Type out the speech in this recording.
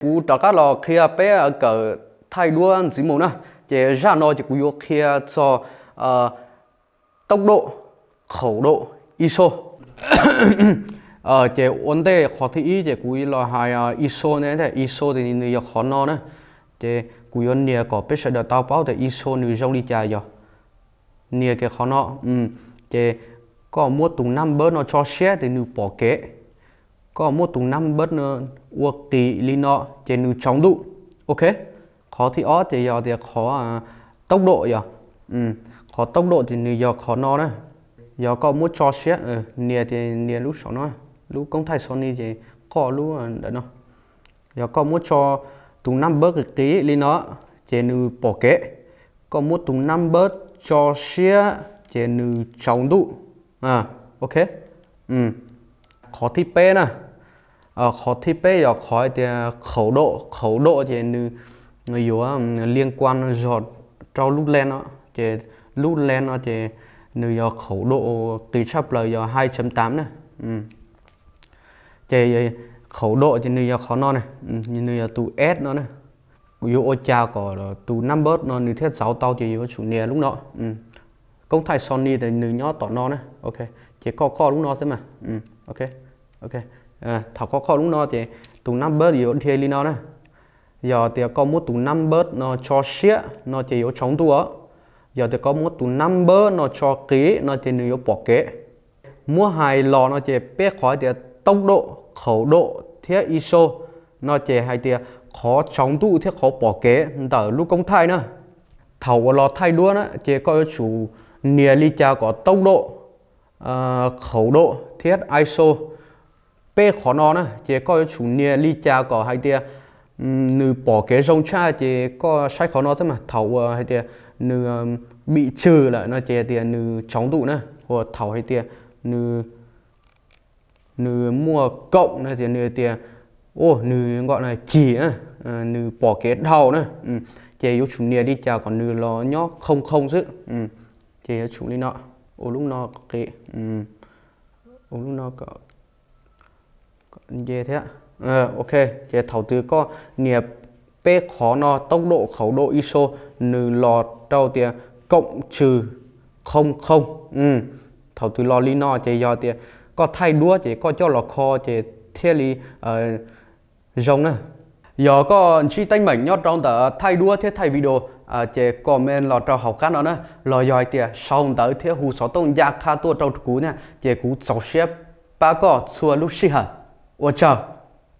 Kuv rov qab los qhia peb kawm thaij duab ntxiv mus na. Ces zaj no ces kuv yuav qhia txog tốc độ, khẩu độ, ISO. Ces ua ntej qhov thib ib ces kuv los hais ISO ne, ISO ces nws yog qhov no na. Ces kuv yuav nias kom peb sawv daws tau paub tias ISO nws zoo li cas yog. Nias kiag qhov no, ces koj muab tus nab npawb no tso siab ces nws pom kev. Koj muab tus nab npawb no ua qis li no ces nws tsaus ntuj. Ok, qhov thib ob ces yog tias qhov tốc độ yog, qhov tốc độ ces nws yog qhov no na. Yog koj muab tso siab, nias ces nias lub saum no, lub koob thaij Sony ces koj lub ntawm no. Yog koj muab tso tus nab npawb qis qis li no ces nws pom kev. Koj muab tus nab npawb tso siab ces nws tsaus ntuj. Ok, qhov thib peb na, qhov thib peb yog qhov hais tias khẩu độ, khẩu độ ces nws yuav liên quan zog rau lub len no. Ces lub len no ces nws yog khẩu độ qis tshaj plaws yog hai chấm tám na. Ces khẩu độ ces nws yog qhov no na, nws yog tus S no na. Kuv yuav ua cas kom tus nab npawb no nws thiaj txauv tau ces yuav tsum nias lub no. Koob thaij Sony ces nws nyob tom no na. Ok, ces koj koj lub no xwb mas. Ok, thaum koj koj lub no ces tus nab npawb yuav dhia li no na. Yog tias koj muab tus nab npawb no tso siab no ces yuav tsaus ntuj os. Yog tias koj muab tus nab npawb no tso qis no ces nws yuav pom kev. Muab hais los no ces peb qhov hais tias tốc độ, khẩu độ thiab ISO no ces hais tias qhov tsaus ntuj thiab qhov pom kev ntawm lub koob thaij na. Thaum uas los thaij duab na ces koj yuav tsum nias li cas kom tốc độ, khẩu độ thiab ISO, peb qhov no na ces koj yuav tsum nias li cas kom hais tias nws pom kev zoo tshaj ces koj saib qhov no thiab mas. Thaum uas hais tias nws bị trừ lawm no ces hais tias nws tsaus ntuj na. Uas thaum hais tias nws nws muaj cộng no ces nws hais tias, nws nko cig na, nws pom kev dhau na. Ces yuav tsum nias li cas kom nws los nyob không không xwb. Ces yuav tsum li no, ua lub no qis, ua lub no nce thiab. Ok, ces thaum twg koj nias peb qhov no tốc độ, khẩu độ, ISO nws los rau tias cộng trừ không không. Thaum twg los li no ces yog tias koj thaij duab ces koj coj los kho ces thiaj li zoo na. Yog koj ntsib teeb meem nyob rau ntawm thaij duab thiab thaij video ces comment los rau hauv qab no na, los yog hais tias sau ntawv thiab hu xov tooj ncaj qha tuaj rau kuv na ces kuv txaus siab pab koj txhua lub sij hawm. Ua tsaug.